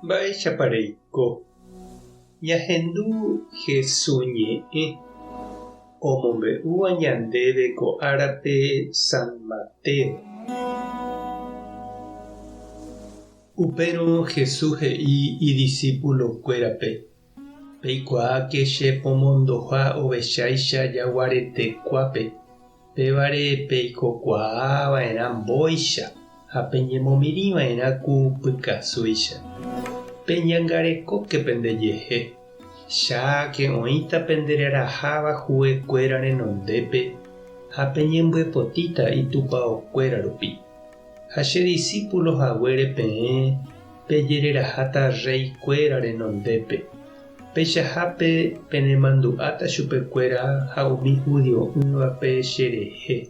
Mba'éichapa reiko? Ñahendu Hesu ñe'ẽ omombe'úva ñandéve ko árape San Mateo. Upérõ Jesús he'i idisípulokuérape, Peikuaáke che pomondoha ovecháicha jaguaretekuápe, pévare peikokuaa va'erã mbóicha ha peñemomirĩ va'erã ku pykasúicha. Peñangarekóke pendejehe, cháke oĩta pendereraháva huekuéra renondépe ha peñembyepotíta itupaokuéra rupi. Ha che disípulo haguére peẽ pejereraháta rreikuéra renondépe. Peichahápe penemandu'áta chupekuéra ha umi hudio'ỹvape cherehe.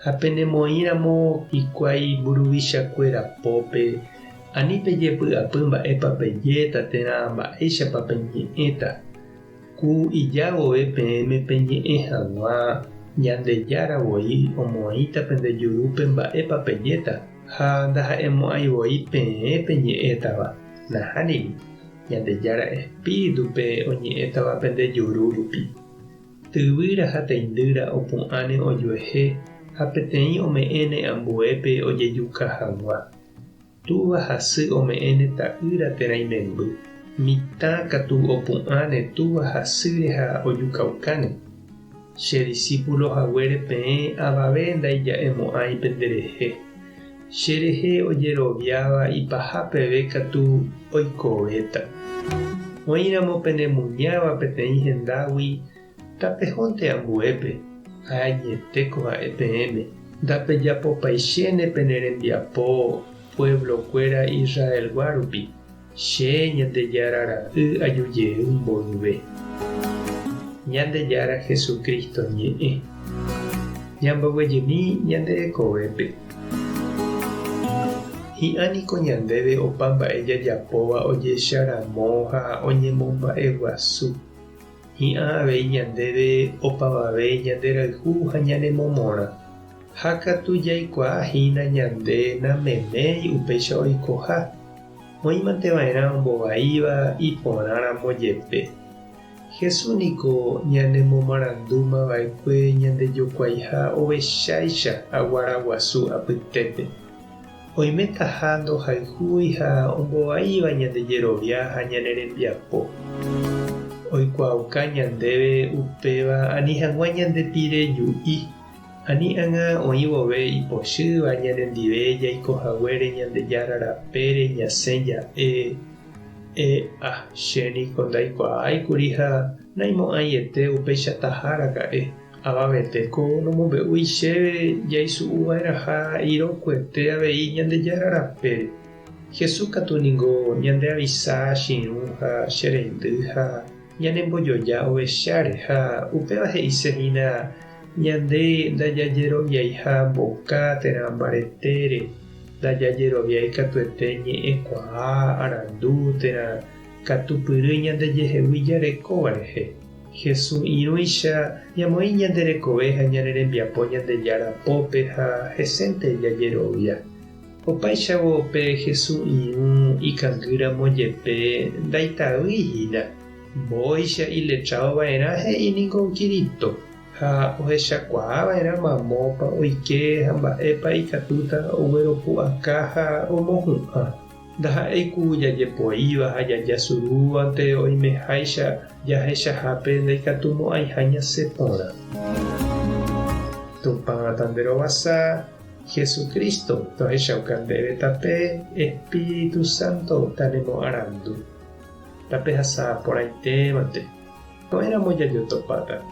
Ha penemoĩramo hikuái mburuvichakuéra pópe, ani pejepy'apy mba'épa pejéta térã mba'éichapa peñe'ẽta. Ku ija vove peẽme peñe'ẽ hag̃ua, Ñandejára voi omoĩta pende jurúpe mba'épa pejéta, ha ndaha'emo'ãi voi peẽ peñe'ẽtava, nahániri, Ñandejára espíritupe oñe'ẽtava pende juru rupi. Tyvýra ha teindýra opu'ãne ojuehe ha peteĩ ome'ẽne ambuépe ojejuka hag̃ua. Túva ha sy ome'ẽne ta'ýra térã imemby, mitã katu opu'ãne túva ha sýre ha ojukaukáne. Che disípulo haguére peẽ avave ndaija'emo'ãi penderehe. Che rehe ojeroviáva ipaha peve katu oikovéta. Oĩramo penemuñáva peteĩ hendágui, Tapehónte ambuépe, ha añetéko ha'e peẽme, ndapejapopaichéne pene rembiapo pueblo-kuéra Israelgua rupi, che, Ñandejára Ra'y aju jey mboyve. Ñandejára Jesucristo ñe'ẽ. Ñamboguejymi ñande rekovépe. Hi'ã niko ñandéve opa mba'e jajapóva ojecharamo ha oñemomba'eguasu. Hi'ã avei ñandéve opavave ñanderayhu ha ñanemomorã. Ha katu jaikuaa hína ñande nameméi upéicha oikoha, oĩmante va'erã ombovaíva iporãramo jepe. Jesús niko ñanemomarandúma va'ekue ñandejokuaiha ovecháicha aguara guasu apytépe. Oimetaha ndohayhúi ha ombovaíva ñande jerovia ha ñane rembiapo. Oikuaauka ñandéve upéva ani hag̃ua ñande pire ju'i, ani ág̃a oĩ vove ipochýva ñanendive jaiko haguére Ñandejára rapére ñasẽ ja'e, E'a, che niko ndaikuaáikuri ha naimo'ãiete upeichataha raka'e. Avavete ko nomombe'úi chéve jaisu'uva'erãha irokuete avei Ñandejára rapére. Jesús katu ningo ñandeavisa chirũ ha che reindy ha ñanembojoja ovecháre ha upéva he'ise hína ñande ndajajeroviaiha mboka térã mbaretére, ndajajeroviái katuete ñe'ẽkuaa, arandu térã katupyry ñandejehegui jarekóva rehe. Jesús irũicha ñamoĩ ñande rekove ha ñane rembiapo Ñandejára pópe ha hesénte jajerovia. Opáichavo pe Jesús irũ ikangýramo jepe ndaitavýi hína, mbóicha iletrádo va'erã he'i niko Kirito, ha ohechakuaa va'erã mamópa oike ha mba'épa ikatúta ogueropu'aka ha omohu'ã. Ndaha'éi ku jajepoíva ha jajasurúvante oimeháicha jahechahápe ndaikatumo'ãiha ñasẽ porã. Tupã tanderovasa, Jesucristo tohechauka ndéve tape, Espíritu Santo tanemoarandu. Tapehasa porãitémante. Ko'ẽramo jajotopáta.